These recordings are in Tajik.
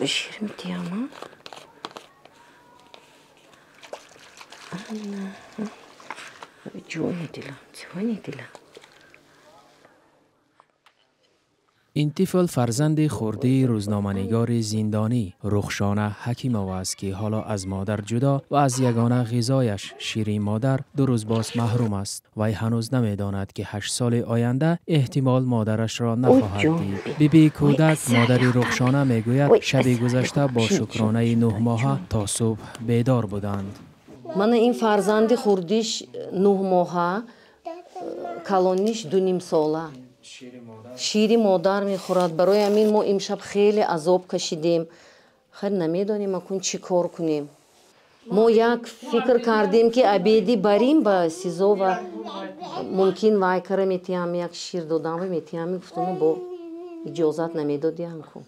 Шир метиҳам. Ҷони дилам, ҷони дилам. Ин тифл фарзанди хурдии рӯзноманигори зиндонӣ Рухшона Ҳакимова аст, ки ҳоло аз модар ҷудо ва аз ягона ғизояш шири модар 2 рӯз боз маҳрум аст. Вай ҳанӯз намедонад, ки 8 соли оянда эҳтимол модарашро нахоҳад дид. Бибии кӯдак, модари Рухшона, мегӯяд, шаби гузашта бо шукронаи 9 моҳа то субҳ бедор буданд. Мана ин фарзанди хурдиш 9 моҳа, калониш 2,5 сола. Шири модар мехӯрад. Барои ҳамин мо имшаб хеле азоб кашидем. Хайр, намедонем акун чӣ кор кунем. Мо як фикр кардем, ки обеди барим ба СИЗО ва мумкин вай кара метиҳам, як шир додам ва метиҳам, гуфтам, бо иҷозат намедодиям ку.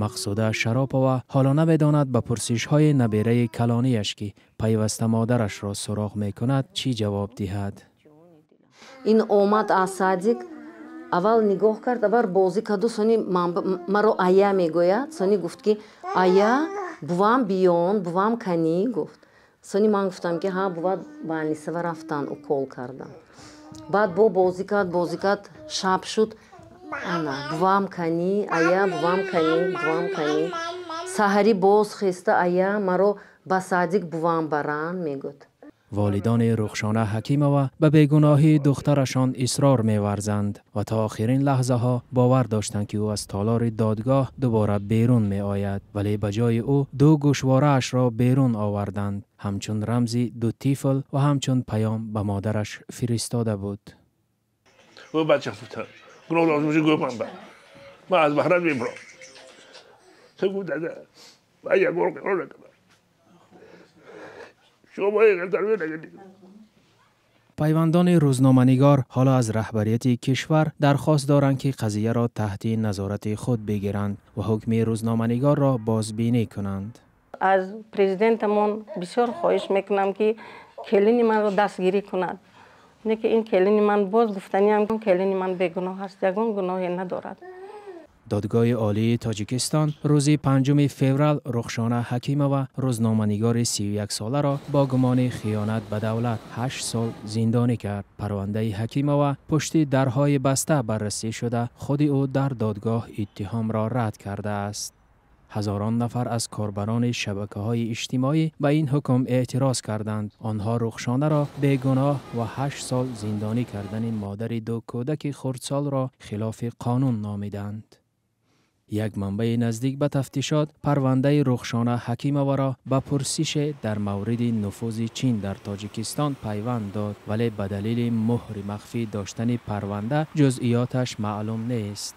Мақсуда Шаропова ҳоло намедонад ба пурсишҳои набераи калонияш, ки пайваста модарашро суроғ мекунад, чӣ ҷавоб диҳад. Ин омад аз садик, аввал нигоҳ кард, аввал бозӣ карду, сони маро ая мегӯяд. Сони гуфт, ки ая, бувам биён, бувам канӣ, гуфт. Сони ман гуфтам, ки ҳа, бува больницава рафтан, укол кардан. Баъд бо бозӣ кард, бозӣ кард, шаб шуд, ана бувам канӣ, ая, бувам канӣ, бувам канӣ. Саҳарӣ боз хеста, ая, маро ба садик бувам баран, мегӯяд. Волидони Рухшона Ҳакимова ба бегуноҳии духтарашон исрор меварзанд ва то охирин лаҳзаҳо бовар доштанд, ки ӯ аз толори додгоҳ дубора берун меояд, вале ба ҷои ӯ 2 гӯшвораашро берун оварданд, ҳамчун рамзи 2 тифл ва ҳамчун паём ба модараш фиристода буд. Пайвандони рӯзноманигор ҳоло аз раҳбарияти кишвар дархост доранд, ки қазияро таҳти назорати худ бигиранд ва ҳукми рӯзноманигорро бозбинӣ кунанд. Аз президентамон бисёр хоҳиш мекунам, ки келини манро дастгирӣ кунад. Не ки ин келини ман, боз гуфтаниам, келини ман бегуноҳ аст, ягон гуноҳе надорад. Додгоҳи олии Тоҷикистон рӯзи 5 феврал Рухшона Ҳакимова, рӯзноманигори 31-соларо бо гумони хиёнат ба давлат 8 сол зиндонӣ кард. Парвандаи Ҳакимова пушти дарҳои баста баррасӣ шуда, худи ӯ дар додгоҳ иттиҳомро рад кардааст. Ҳазорон нафар аз корбарони шабакаҳои иҷтимоӣ ба ин ҳукм эътироз карданд. Онҳо Рухшонаро бегуноҳ ва 8 сол зиндонӣ кардани модари 2 кӯдаки хурдсолро хилофи қонун номиданд. Як манбаи наздик ба тафтишот парвандаи Рухшона Ҳакимоваро ба пурсише дар мавриди нуфузи Чин дар Тоҷикистон пайванд дод, вале ба далели муҳри махфӣ доштани парванда ҷузъиёташ маълум нест.